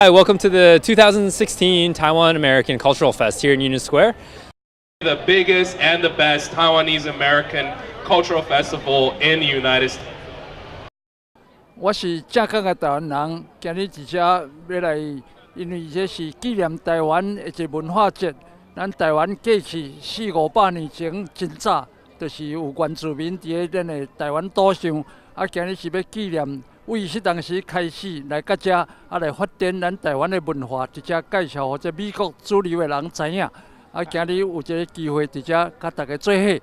Hi, welcome to the 2016 Taiwan American Cultural Fest here in Union Square. The biggest and the best Taiwanese American cultural festival in the United States. 我是正港的台灣人，今日佇遮欲來，因為這是紀念台灣的一個文化節。咱台灣過去四五百年前真早，就是有原住民佇咧咱的台灣島上，啊，今日是欲紀念，為彼當時開始來到遮，啊來發展咱台灣的文化，佇遮介紹予這美國主流的人知影。啊，今日有這個機會佇遮佮大家做伙，予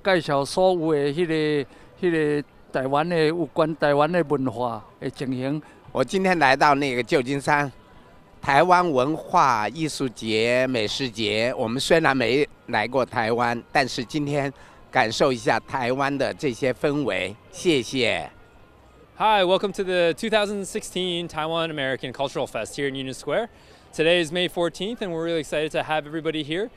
介紹所有的彼個台灣的有關台灣的文化的情形。我今天來到那個舊金山台灣文化藝術節、美食節。我們雖然沒來過台灣，但是今天感受一下台灣的這些氛圍。謝謝。 Hi, welcome to the 2016 Taiwan American Cultural Fest here in Union Square. Today is May 14th, and we're really excited to have everybody here.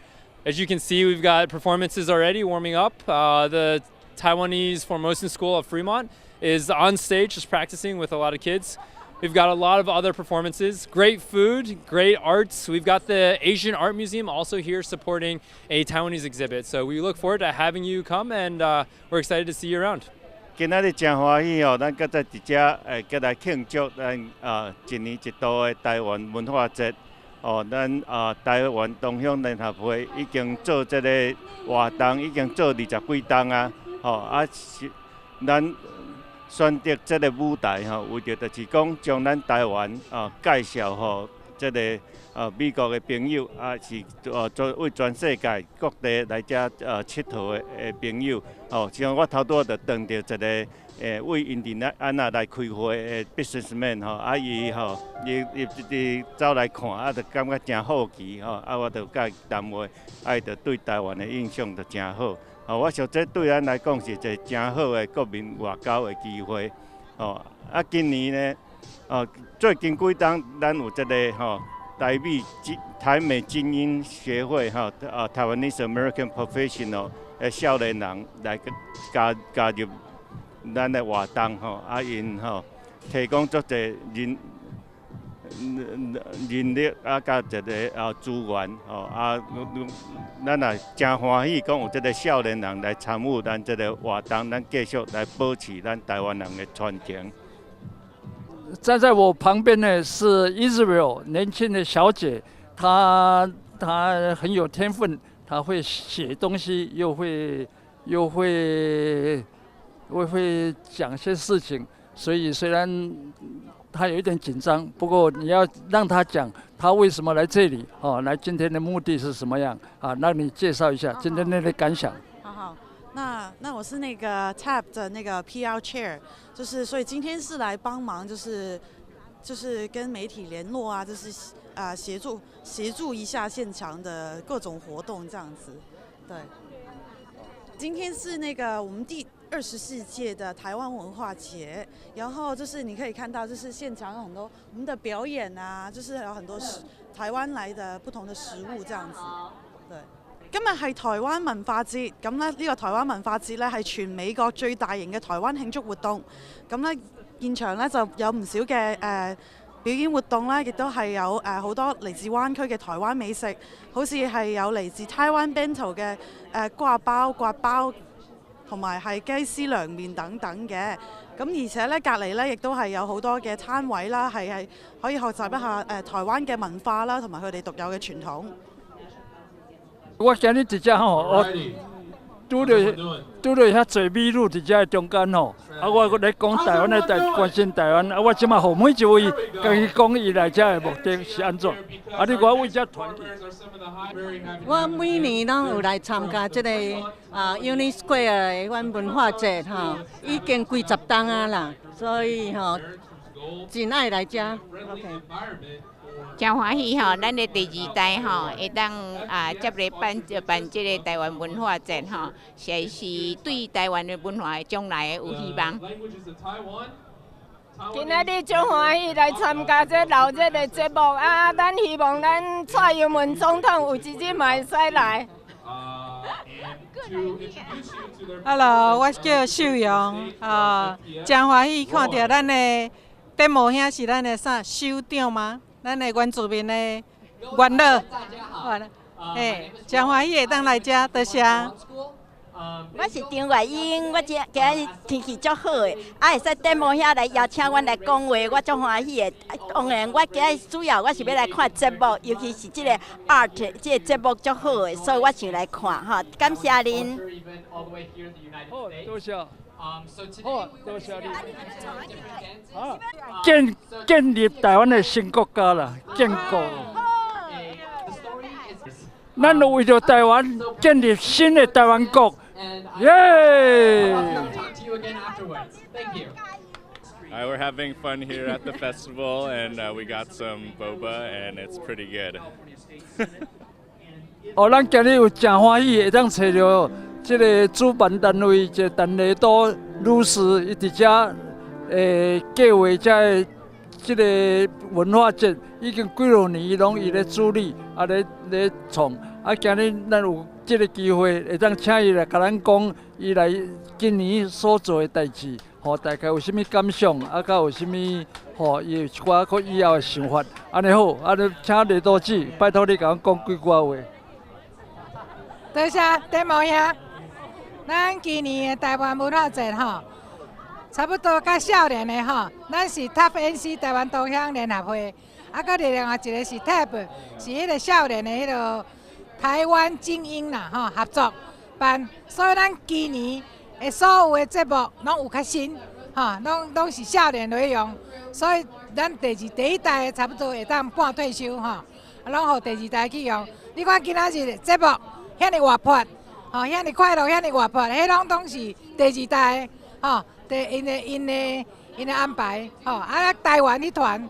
As you can see, we've got performances already warming up. The Taiwanese Formosan School of Fremont is on stage just practicing with a lot of kids. We've got a lot of other performances, great food, great arts. We've got the Asian Art Museum also here supporting a Taiwanese exhibit. So we look forward to having you come, and we're excited to see you around. 今仔日誠歡喜哦，咱閣再佇遮閣來慶祝咱一年一度的台灣文化節。哦，咱台灣同鄉聯合會已經做這個活動，已經做二十幾冬啊。吼啊是，咱選擇這個舞台吼，為著就是講將咱台灣介紹予這個美國的朋友，啊是做為全世界各地來遮𨑨迌的朋友。吼，像我頭拄仔就碰著一個為印第安納來開會的 businessman 吼，啊伊吼，伊走來看，啊就感覺誠好奇吼，啊我就佮伊談話，啊伊就對台灣的印象就誠好。吼，我想這對咱來講是一個誠好的國民外交的機會。吼，啊今年呢，哦最近幾冬咱有這個吼台美精英協會吼，啊 Taiwanese American Professional 的少年人來加入咱的活動吼，啊𪜶吼提供足濟人力啊，佮一個資源吼，啊，咱也誠歡喜講有這個少年人來參與咱這個活動，咱繼續來保持咱台灣人的傳承。站在我旁邊呢是 Israel 年輕的小姐，她很有天分，她會寫東西，又會講些事情，所以雖然她有一點緊張，不過你要讓她講她為什麼來這裡，哦，來今天的目的是什麼樣啊？讓你介紹一下今天的感想。好好，那我是那個 TAP 的那個 PR chair，就是所以今天是來幫忙，就是跟媒體聯絡啊，就是協助一下現場的各種活動這樣子，對。今天是那個我們第24屆的台灣文化節，然後就是你可以看到，就是現場有很多我們的表演啊，就是有很多台灣來的不同的食物這樣子，對。今日係台灣文化節，咁咧呢個台灣文化節咧係全美國最大型嘅台灣慶祝活動，咁咧現場咧就有唔少嘅表演活動啦，亦都係有好多嚟自灣區嘅台灣美食，好似係有嚟自 Taiwan Bento 嘅掛包、刮包，同埋係雞絲涼麵等等嘅。咁而且咧隔籬咧亦都係有好多嘅攤位啦，係可以學習一下台灣嘅文化啦，同埋佢哋獨有嘅傳統。我今日佇遮吼，我拄著遐濟美女佇遮中間吼，啊，我閣咧講台灣的代，關心台灣，啊，我這馬予每一位共伊講伊來遮的目的是按怎？啊，你我為遮團結。我每年攏有來參加這個Union Square 的阮文化節吼，已經幾十冬啊啦，所以吼真愛來遮。OK。誠歡喜吼，咱的第二代吼會當接來辦這個台灣文化節吼，實在是對台灣的文化將來有希望。今仔日足歡喜來參加這鬧熱的節目啊！咱希望咱蔡英文總統有一日嘛會使來。 Hello，我叫秀容，啊，誠歡喜看著咱的德茂兄是咱的啥首長嗎？咱的原住民的元老，嘿，誠歡喜會當來遮，多謝。我是張月英，我這今日天氣足好的，啊會使節目遐來邀請阮來講話，我足歡喜的。當然，我今日主要我是欲來看節目，尤其是這个 art 這个節目足好的，所以我想來看吼。感謝恁。好，多謝。好，多謝你。建立台灣的新國家啦，建國。咱為著台灣建立新的台灣國，耶！ We're having fun here at the festival, and we got some boba, and it's pretty good. 哦，咱今日有誠歡喜，會當揣著這个主辦單位，這個陳麗都女士，伊佇遮計劃這个這个文化節，已經幾落年攏伊咧主理，啊咧咧創。啊，今日咱有這个機會，會當請伊來共咱講，伊來今年所做的代誌，吼，大概有啥物感想，啊，佮有啥物，吼，伊有一寡閣以後的想法。按呢好，按呢請麗都姊，拜託你共阮講幾句話。多謝戴毛兄，咱今年的台灣文化節吼，差不多較少年的吼，咱是 TAF NC 台灣同鄉聯合會，啊，閣另外一个是 TAP，是彼个少年的彼个台灣精英啦吼合作辦，所以咱今年的所有的節目攏有較新，吼，攏是少年來用，所以咱第一代的差不多會當半退休吼，啊，攏予第二代去用。你看今仔日節目遐爾活潑，吼，遐爾快樂，遐爾活潑，彼攏攏是第二代，吼，第𪜶的安排，吼，啊，台灣彼團，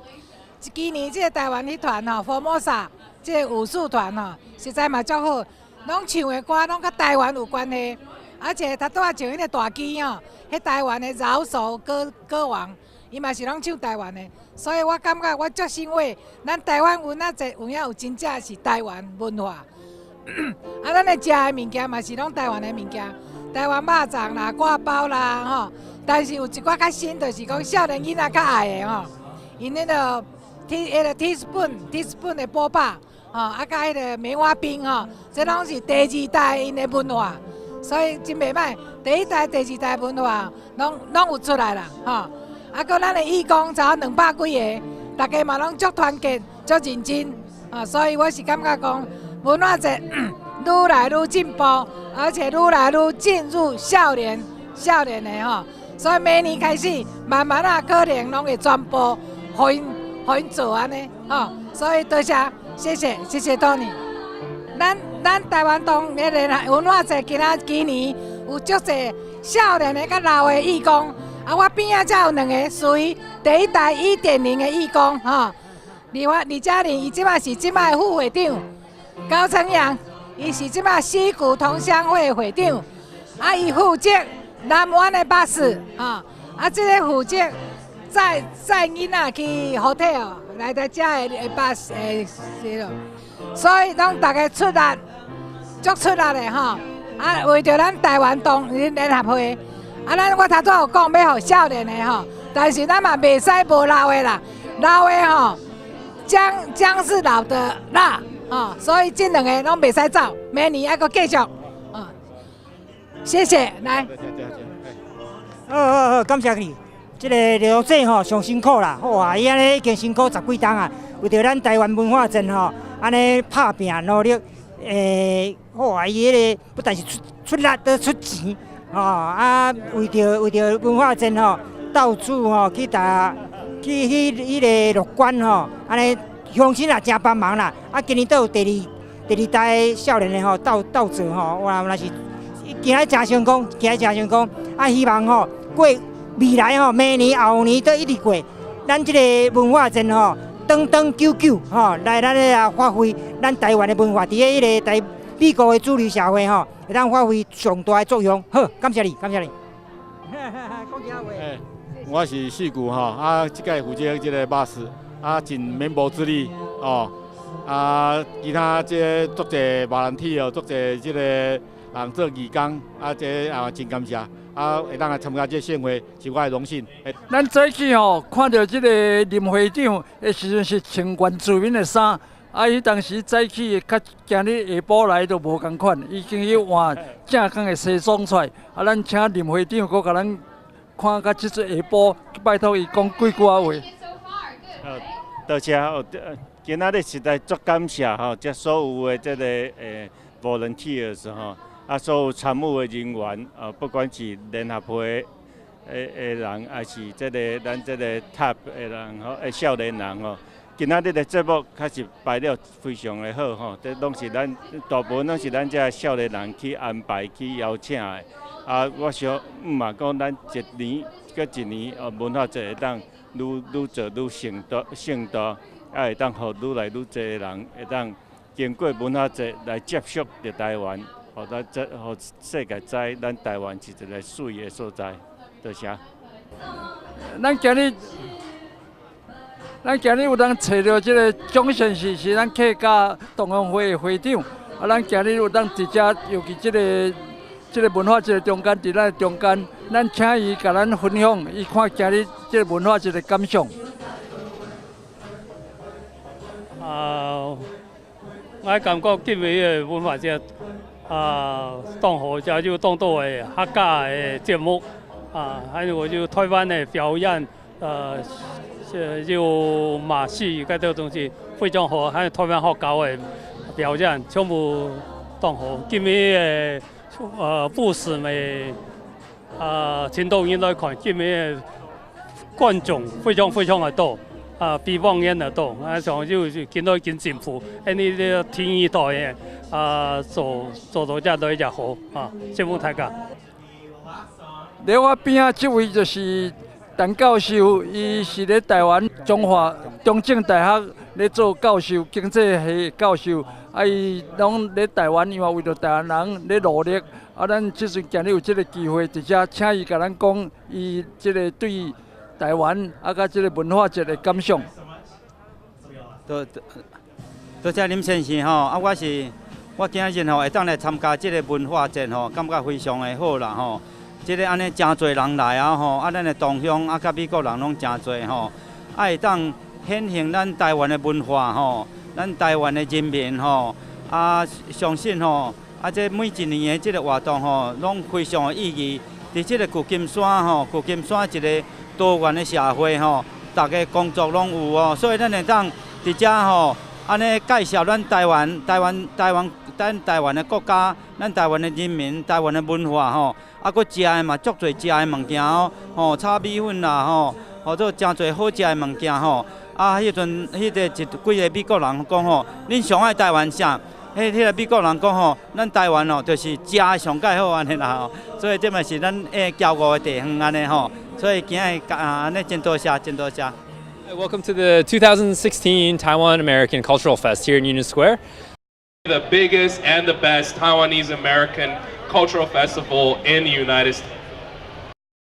今年這个台灣彼團吼，福摩薩這个武術團吼，實在嘛足好，攏唱的歌攏佮台灣有關係，而且頭拄仔唱彼个大支吼，彼台灣的饒舌歌王，伊嘛是攏唱台灣的，所以我感覺我足欣慰，咱台灣文化節有影有真正是台灣文化。啊，咱的食的物件嘛是攏台灣的物件，台灣肉粽啦、割包啦，吼。但是有一寡較新，就是講少年囡仔較愛的吼，𪜶彼个 tea 彼个 teaspoon 的 boba，吼，啊，佮彼个棉花冰吼，這攏是第二代𪜶的文化，所以真袂䆀。第一代、第二代文化攏有出來啦，吼。啊，閣咱的義工差200幾个，大家嘛攏足團結、足認真，啊，所以我是感覺講文化節愈來愈進步，而且愈來愈進入少年的吼，所以明年開始慢慢啊，可能攏會全部予𪜶做按呢，吼，所以多謝，謝謝，謝謝 Tony。咱台灣東彼个文化節，今年有足濟少年的佮老的義工，啊，我邊仔才有兩個屬於第一代1.0的義工，吼。李嘉玲，伊這擺是這擺的副會長，高成陽，伊是這擺溪谷同鄉會會長，啊，伊負責南灣的巴士，吼，啊，這个負責載囡仔去 hotel 來來遮的巴士的是咯，所以攏逐家出力，足出力的吼，啊，為著咱台灣東聯合會，啊，咱我頭拄有講欲予少年的吼，但是咱嘛袂使無老的啦，老的吼，薑薑是老的辣，吼，所以這兩个攏袂使走，明年猶閣繼續，啊，謝謝，來。好好好，感謝你。這个劉姐吼上辛苦啦，好啊，伊按呢已經辛苦十幾冬啊，為著咱台灣文化節吼，按呢拍拚努力，好啊，伊彼个不但是出力，閣出錢，吼啊，為著文化節吼，到處吼去逐去彼个樂觀吼，按呢鄉親也誠幫忙啦。啊，今年閣有第二代少年的吼鬥鬥做吼，哇，若是今仔誠成功，今仔誠成功，啊，希望吼過未來吼，明年後年都一直過，咱這个文化節吼，長長久久吼，來咱咧發揮咱台灣的文化，佇咧彼個台美國的主流社會吼，會當發揮上大的作用。好，感謝你，感謝你。欸，我是四股吼，啊，這屆負責這个巴士，啊，盡綿薄之力哦，啊，其他這個足濟 volunteer 哦，足濟這个人做義工，啊，這也真感謝。啊，啊，會當來參加這個盛會是我的榮幸。咱早起吼看著這个林會長的時陣是穿原住民的衫，啊，彼當時早起佮今日下晡來都無仝款，已經去換正港的西裝出來。啊，咱請林會長閣共咱看佮這陣下晡，拜託伊講幾句仔話。多謝哦，今仔日實在足感謝吼，這所有的這个volunteers 吼，啊，所有參與的人員，不管是聯合會的人，還是這个咱這个 TAP 的人吼，少年人吼，今仔日的節目確實排了非常的好吼，這攏是咱大部分攏是咱這少年人去安排去邀請的。啊，我想毋嘛講，咱一年閣一年哦，文化節會當愈愈做愈盛大盛大，啊，會當予愈來愈濟的人會當經過文化節來接觸著台灣，予咱這予世界知咱台灣是一个媠的所在。多謝。咱今日有當揣著這个蔣先生，是咱客家同鄉會的會長。啊，咱今日有當佇遮，尤其這个文化節中間，佇咱中間，咱請伊共咱分享，伊看今日這个文化節的感想。啊，我感覺今年的文化節啊，當好遮有當多的客家的節目啊，還有就台灣的表演，有馬戲這個東西非常好，還有台灣學校的表演全部當好。今年的布什的程度應來看，今年的觀眾非常非常的多。啊，比往年的多，啊，像就是見到已經進步，因為這個天一代的啊，做做到這來也好啊，謝謝大家。佇我邊仔這位就是陳教授，伊是咧台灣中華中正大學咧做教授，經濟系教授，啊，伊攏咧台灣，因為為著台灣人咧努力，啊，咱這陣今日有這个機會，佇遮請伊共咱講，伊這个對台灣啊，佮這个文化節的感想。多多謝林先生吼，啊，我是我今日吼會當來參加這个文化節吼，感覺非常的好啦吼。這个按呢誠濟人來啊吼，啊，咱的同鄉啊，佮美國人攏誠濟吼，啊，會當顯現咱台灣的文化吼，咱台灣的人民吼，啊，相信吼，啊，這每一年的這个活動吼，攏非常有意義。佇這个舊金山吼，舊金山一个多元的社會吼，逐个工作攏有哦，所以咱會當佇遮吼，按呢介紹咱台灣、台灣、台灣、咱台灣的國家、咱台灣的人民、台灣的文化吼，啊，閣食的嘛足濟食的物件哦，吼，炒米粉啦吼，或者誠濟好食的物件吼。啊，彼陣彼个一幾个美國人講吼，恁上愛台灣啥？彼个美國人講吼，咱台灣哦，就是食的上蓋好按呢啦吼，所以這嘛是咱驕傲的地方按呢吼，所以今日啊按呢真多謝，真多謝。 Welcome to the 2016 Taiwan American Cultural Fest here in Union Square. The biggest and the best Taiwanese American cultural festival in the United States.